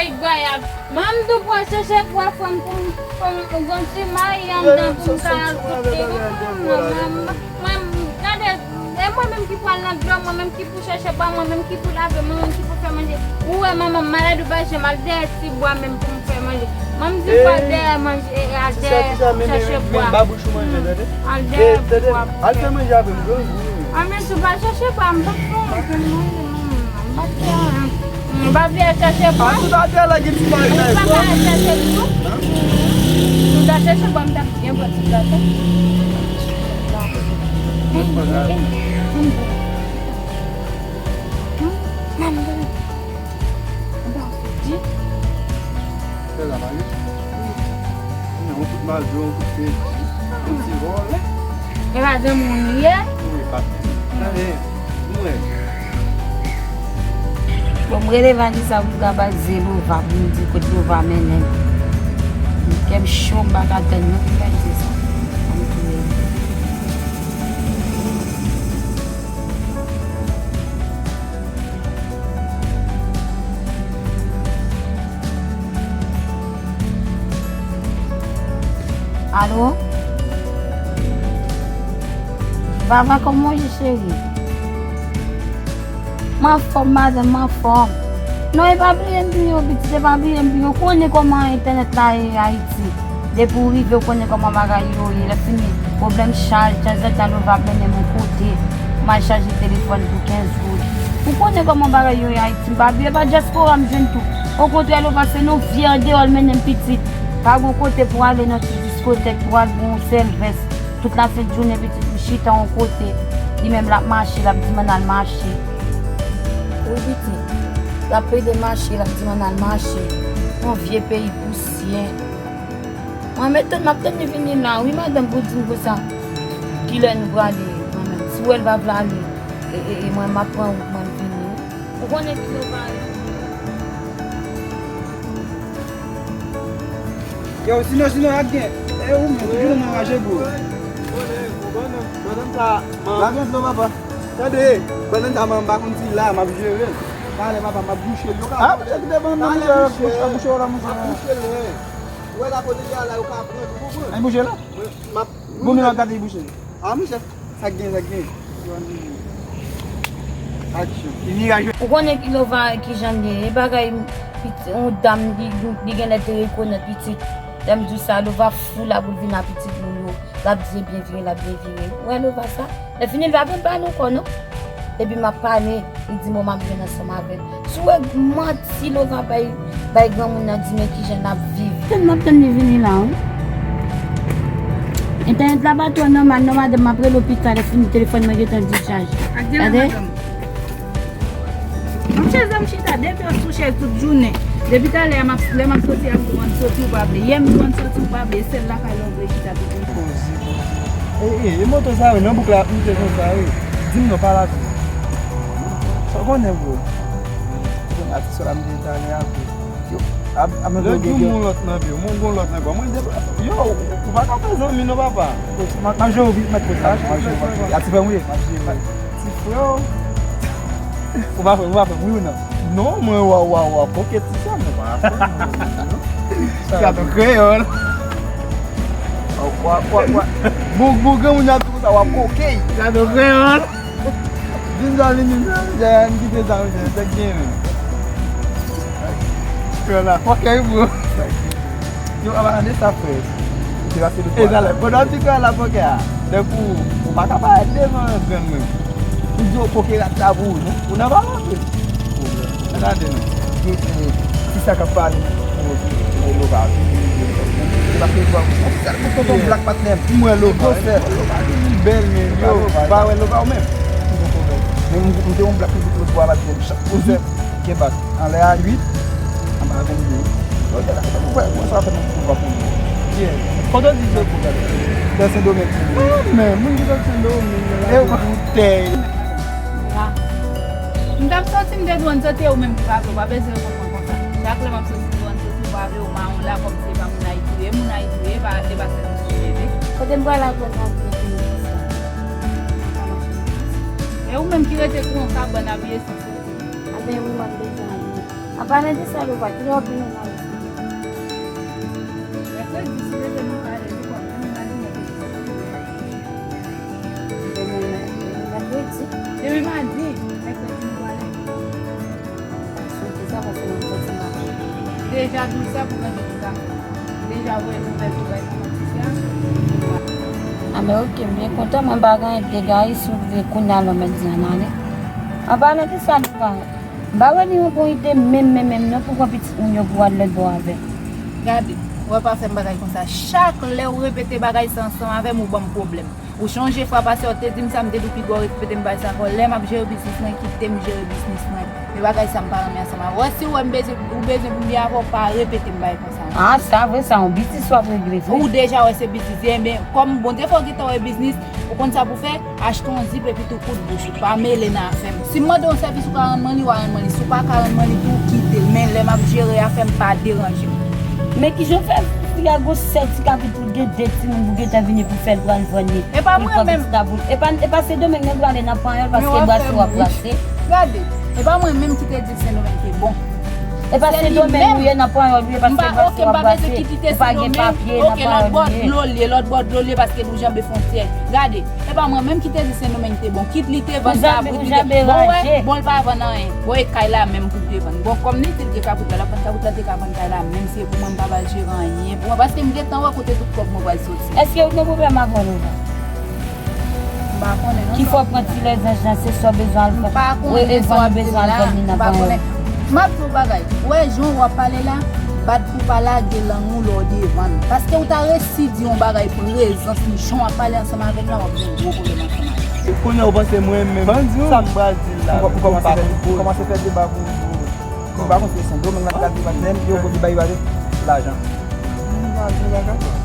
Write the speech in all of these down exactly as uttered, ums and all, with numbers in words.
Gayad, manm tou pral chèche bwa frè m pou m, pou m gon ti mayi anndan pou m ka al kote. Mwen, mwen, gade, e mwen menm ki pral nan dlo, mwen menm ki pou chèche bwa, mwen menm ki pou lave, mwen menm ki pou fè manje. Ou wè manman m malad, ou pa janm al dèyè ti bwa menm pou m fè manje. Manm di pral dèyè manje, e al dèyè chèche bwa. Al dèyè bwa pou fè. Al fè manje avè m, grangou. Anmwey, si w pa chèche bwa, m p ap fè anyen pou m manje, manman. M p ap fè anyen. M pa vle al chèche bwa. A, tout atè la gen ti bagay. Ou pa ka al chèche l tou? Si w ta chèche bwa, m t ap byen bwè ti gate. Manman. Fè la, Maryous. Wi. Yon kout majo, yon kout feti, yon ti vòlè. E pa granmoun li ye? Wi, pa. Tande, nou wè. Bon, m rele Vanessa pou m ka ba ze Lova pou m di kote Lova mennen m. Kè m cho, m pa ka tann non pou m ba l di sa. Ann touye l. Alo? Vava, kòman w ye, cheri? M anfòm, madanm, m anfòm. Non, e pa bliye m pini w, pitit, e pa bliye m pini w. Ou konnen kòman entènèt la ye Ayiti. Depi w rive, ou konnen kòman bagay yo ye. Lè fini, pwoblèm chaj, tanzantan Lova ap mennen m yon kote pou m al chaje telefòn pou kenz goud. Ou konnen kòman bagay yo ye Ayiti, m pa bliye, pa dyaspora m jwenn tou. Okontrè, Lova se nan vye andeyò l mennen m, pitit. Pa gon kote pou w ale nan ti diskotèk, pou w al bwè yon sèl vès. Tout lasent jounen, pitit, m chita yon kote. Li menm, l ap mache, l ap di m ann al mache. Wi, pitit. L ap plede mache, l ap di m ann al mache. Yon vye peyi pousyè. Mwen, m ap tann, m ap tann li vini la, wi, madanm, pou di m konsa. Kilè nou prale, mwen menm? Si w wè l pa vle ale, e, e, e mwen, m ap pran wout mwen, m vini, wi. Ou konnen ki nou pa. Yo, sinon, sinon, ap gen. E ou menm, toujou nan men raje pou ou. Bannann sa, manman. Lajan dlo, papa. Tande, bannann sa, manman, m pa konn si la, m ap jere l. Talè, papa, m ap bouche l. Yo ka. Ah, se ki te bannann nan bouche, bouche, bouche la, monchè. M ap bouche l, wi. Ou wè la kote li a la, yo ka pran, ou konprann? Ay, bouche la? Mwen, m ap. Bon, men w ap gade bouche. Ah, monchè, sa k gen, sa k gen. Aksyon. Li vire. Ou konnen ki Lova, kijan l ye. E bagay, piti, yon dam, li, li genlè te rekonèt pitit. Lè m di w sa, Lova fou la pou l vin a pitit moun yo. L ap di, byen vire, l ap byen vire. Ou wè Lova sa? Lè fini, l pa vle pale ankò, non. Epi m ap pale, li di m, "Bon, m ap jwenn ansanm avè l." Si w wè manti Lova bay, bay granmoun nan, di men kijan l ap viv. Tann, m ap tann li vini la, wi. Entènèt la pa twò nòmal, non, madanm, m ap rele w pita, lè fini telefòn mwen gentan dichaj. Gade. Monchè, zè m chita depi an sou chèz tout jounen. Depi talè a, m ap, lè m ap soti, ap di w ann soti, ou pa vle. Yè m di w ann soti, ou pa vle. Sèl lakay la w vle chita tout jounen. Koze, koze. E, e, e moto sa yo, nan bouk la, ap moute konsa, wi. Di m non, pale avè m. Sa w konnen, bro? Ou konnen atis yo la, m te talè a, bro. Yo, ap, ap nan. Lòt jou, m gon lòt nan vi w, m gon lòt nan kò. Mwen, yo, ou pa ka fè zanmi, non, papa. M ap jere w vit, mèt koze. M ap jere w, m ap jere w. A ti frè m ou ye? M ap jere w. Ti frè w. Ou pa fè, ou pa fè, wi ou non? Non, mwen, wa, wa, wa, koke ti sè, mwen pa fè, mwen, non. Gadon kreyòl. Wa, wa, wa. Bon, bon, granmoun yo ap di konsa, w ap koke. Gadon kreyòl. Vin sa vini, sa, m kite sa, m kite sa, gen, men. Kreyòl la, fòkè, wi, bro. Yo, ap tande sa, frè. Ou te pase lòt bò. E sa lè, pandan w di kè la pokè a, tankou ou pa ka parèt devan grann mwen. Ou di yo poke rat la pou ou, non? Ou nan pa rantre. Gade non. Yo, eh, ti sa k ap pale pou, pou Lova. Se pa ke Lova. Ou sèl pou tonton blak patnè m. M wè Lova. Li bèl, men yo, pa wè Lova ou menm. Men m, m te yon blak ki lòt bò a, pa di m chak koze. Gen bak. Anlè a uit, anba vennde. Yo te la, mwen sa fè nan pouvwa pou mwen. Yeah. Kote w di se pou gade? Nan Sendomeng. Ah, men, moun ki sot Sendomeng, yo la, e, gen boutèy. M t ap soti, m te di w ann soti, e ou menm ki pa vle, w pa bezwen konprann konsa. Chak lè m ap soti, m di w ann soti, ou pa vle, ou mawon la, kòmsi e pa moun Ayiti ou ye, moun Ayiti ou ye, e pa, e pa sèl moun sou tete. Kote m pral aprann abiye pou yon Ayisyen? E ou menm ki rete kou yon kabann abiye san soti? Aben wi, m ap bezwen abiye. Apa nan di sa, Louva, kilè w ap vin nan Ayiti? Mèkredi, si Bondye vle, nou pale, nou konn vin, nou pale mèkredi. Demen mè-, demen mèkredi? Demen madi, mèkredi nou pale. Sou ki sa, paske mwen santi m pa konn. Deja douz sa pou mwen ki ta. Deja voye nouvèl pou bay pou Patricia. A, men oke, m byen kontan, mwen pa gen dega si w vle kounye a la, mèt di ann ale. An palan de sa, Louva, m pa wè li yon bon ide menm, menm, menm non pou pran pitit moun yo pou al lòt bò avè l. Gade, ou wè pa fè m bagay konsa. Chak lè ou repete bagay sa ansanm avè m, ou ban m pwoblèm. Ou chonje fwa pase w te di m sa, m te di w piga w repete m bagay sa ankò. Lè m ap jere biznis mwen, kite m jere biznis mwen. Men bagay sa m pa renmen ansanm avè w. Si w wè m bezwen, ou bezwen pou m byen avè w, pa repete m bagay konsa ankò. Ah, sa vre, sa yon biznis w ap regle vre. Ou deja wè se biznis, ebyen, kòm Bondye fè w gentan wè biznis, ou konn sa pou fè, achte yon zip epi tou koud bouch ou. Pa mele nan afè m. Si m mande w yon sèvis, ou ka rann mwen li, w a rann mwen li. Si w pa ka rann mwen li tou, kite l. Men lè m ap jere afè m, pa deranje m. Men kijan w fè fi a gon sèl ti kapit pou l gen de timoun pou gentan vini pou fè l pral vann li? E pa mwen menm. Pou l pran pitit la pou l. E pa, e pa Sendomeng nan prale nan Panyòl paske brase w ap brase. Gade, e pa mwen menm ki te di Sendomeng te bon. E pa Sendomeng ou ye nan Panyòl ou ye paske brase w ap brase. Ou pa gen papye nan Panyòl ou ye. Lòt bò dlo l ye, lòt bò dlo l ye paske nou janbe fwontyè. Gade, e pa mwen menm ki te di Sendomeng te bon. Kit li te vann kabrit, li te bon, wè, bon, l pa vann anyen. Bon, e kay la menm pou l te vann. Bon, kòm li di l gen kabrit la, l ap vann kabrit la, l te ka vann kay la menm si e pou mwen, m pa ba l jere anyen pou mwen, paske m gentan wè kote tout kòb mwen pral soti. Èske ou gen pwoblèm avè l, Louva? M pa konnen non. Ki fè w pran ti lèzanj lan, se sa w bezwen al vann. M pa konnen sa w ap di m la. M pa konnen. M ap di w bagay. Ou wè jan w ap pale la, bat pou pa lage lang ou lè w devan l. Paske ou ta resi di yon bagay prezans li, jan w ap pale ansanm avè m la, w ap gen gwo pwoblèm ansanm avè l. E kounye a ou panse mwen menm, sa m pral di l la, ou kòmanse fè, ou kòmanse fè deba pou, pou, pou, ou pa konn se Sendomeng nan ki ta di patnè m, yo pwodui bay yo avèk lajan.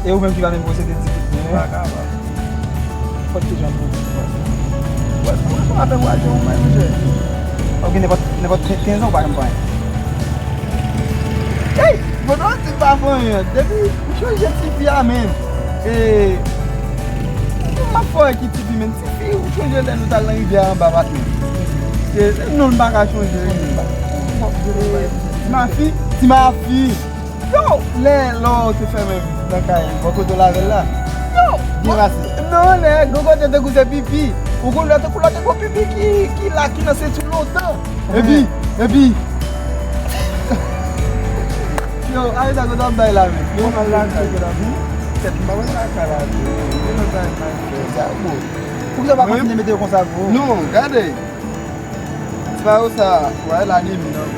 E ou menm ki pa menm posede ti kit mwen. Fòk te jan pou ou. Wè, kòman sa w ap fè pou al jwenn yon mwen, monchè? Ou gen nenpòt, nenpòt kenz an, ou pa janm fè anyen. Ey! Bon, non, ti pa fè anyen. Depi ou chanje tifi a, men. E, m ap fè wè ki tifi, men. Tifi, ou chanje lè nou t al nan rivyè a anba patnè. E, non, m pa ka chanje. Ti mafi, ti mafi. Yo, lè lò te fèmen nan kay bò kote w lavel la. Yo, byen pase. Non, lè gwo kote te koute pipi. Ou konn lè te koute pipi ki, ki la, ki nan senti w lontan. Epi, epi. Yo, ale sa kote w ap bay la, men. Yo, mal lakay. Tèt m pa wè lakay la. Yo, nan kay, man. Sa bon. Poukisa w pa kontinye mete yo konsa, bro? Non, gade. Ti mayo sa, wè, l ale m nan.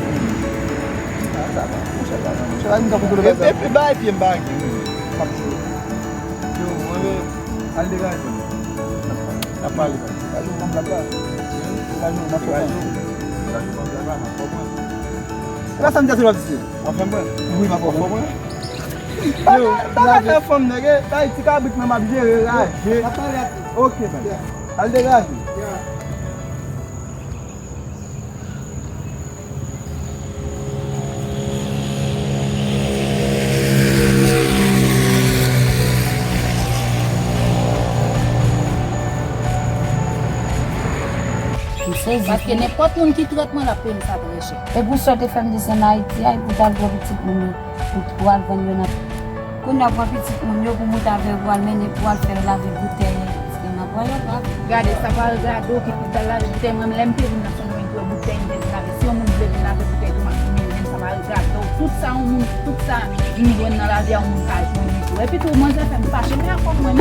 Ah, sa va. Monchè, sa va. Monchè, la, m tankou dolo. E, e, e, bay pye m pa gen. Yo, mwen, al degaje m. N ap pale. Degaje w, m ap la. Degaje w, m ap konprann. Degaje w, m ap la, m ap konprann. E pa sa m di a se lòt isi. W ap fè m pran? Wi, m ap konprann. Yo, bagay nan fanm nèg, e, bay ti kabrit mwen m ap jere raje. N ap pale ak li. Ok, bay. Al degaje. M sezi. Paske nenpòt moun ki trèt mwen, l ap peye m sa trè chè. E pou sa w te fè m desann Ayiti a, e pou w t al pran pitit moun yo, pou, pou w al vann yo nan Kounye a pran pitit moun yo pou moute avè yo pou al mennen pou al fè yo lave boutèy nan pwayèt la. Gade, sa pa regade w ki pou t al lave boutèy. Mwen, lè m te vin nan Sendomeng pou wè boutèy m te vin lave. Si yon moun vle vin lave boutèy tou, m ap di men, men sa pa regade w. Tout sa yon moun, tout sa m jwenn nan lavi a, yon moun ka jwenn li tou. Epi tou, manzè fè m fache, men akò mwen,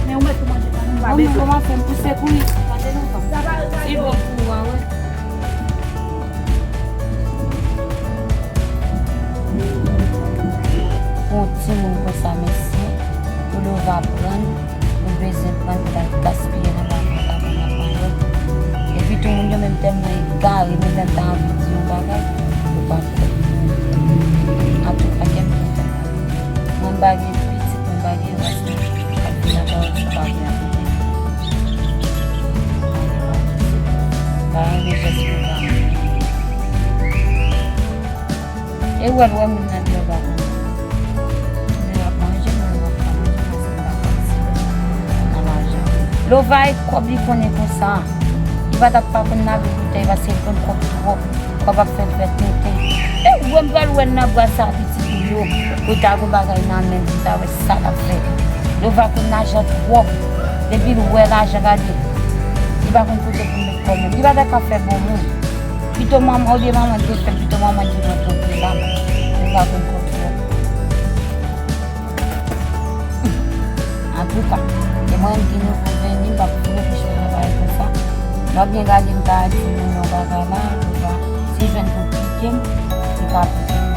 men ou mèt tou manje pa nou, m pa bezwen. Kòman fè m pou sekouris, tande nou fanm. Sa pa regade w. Li bon pou ou a, wi. Pou yon timoun konsa, mesye, pou Lova pran l, ou bezwen pran l pou l al gaspiye nan lavi l, lavi l ap pale. Epi tou moun yo menm tèlman egare, menm lè m ta anvi di yon bagay, yo pa kwè. Antouka, kè m kontan. Mwen m pa gen pitit, mwen m pa gen rès, mwen ap vin nan pawòl sa pa vle aplike. Pa renmen jès mwen pa renmen. E wè l wè moun nan deyò pa konn. Lè l ap manje, mwen m ap ka manje paske m pa patisipe nan lajan. Lova e kòb li konnen konsa. Li pa t ap pa konn lave boutèy paske l konn kòb twòp. Kòb ap fè l fè tenten. E Wè m pral wè l nan bra sa pitit li yo. Pou ta gon bagay nan men l, pou ta wè sa l ap fè. Lova konn lajan twòp. Depi l wè lajan, gade, li pa konn kote pou l met kò l menm. Li pa ta ka fè bon moun. Pito manman, olye manman l te fè l, pito manman l te pran twòp de lam. Lova konn twòp twòp. Antouka, e mwen menm ki nouvo vini, m p ap reflechi nan bagay konsa. Lè w byen gade, m ta di moun yon bagay la, Lova, si jwenn pou pike m, li ka pike m.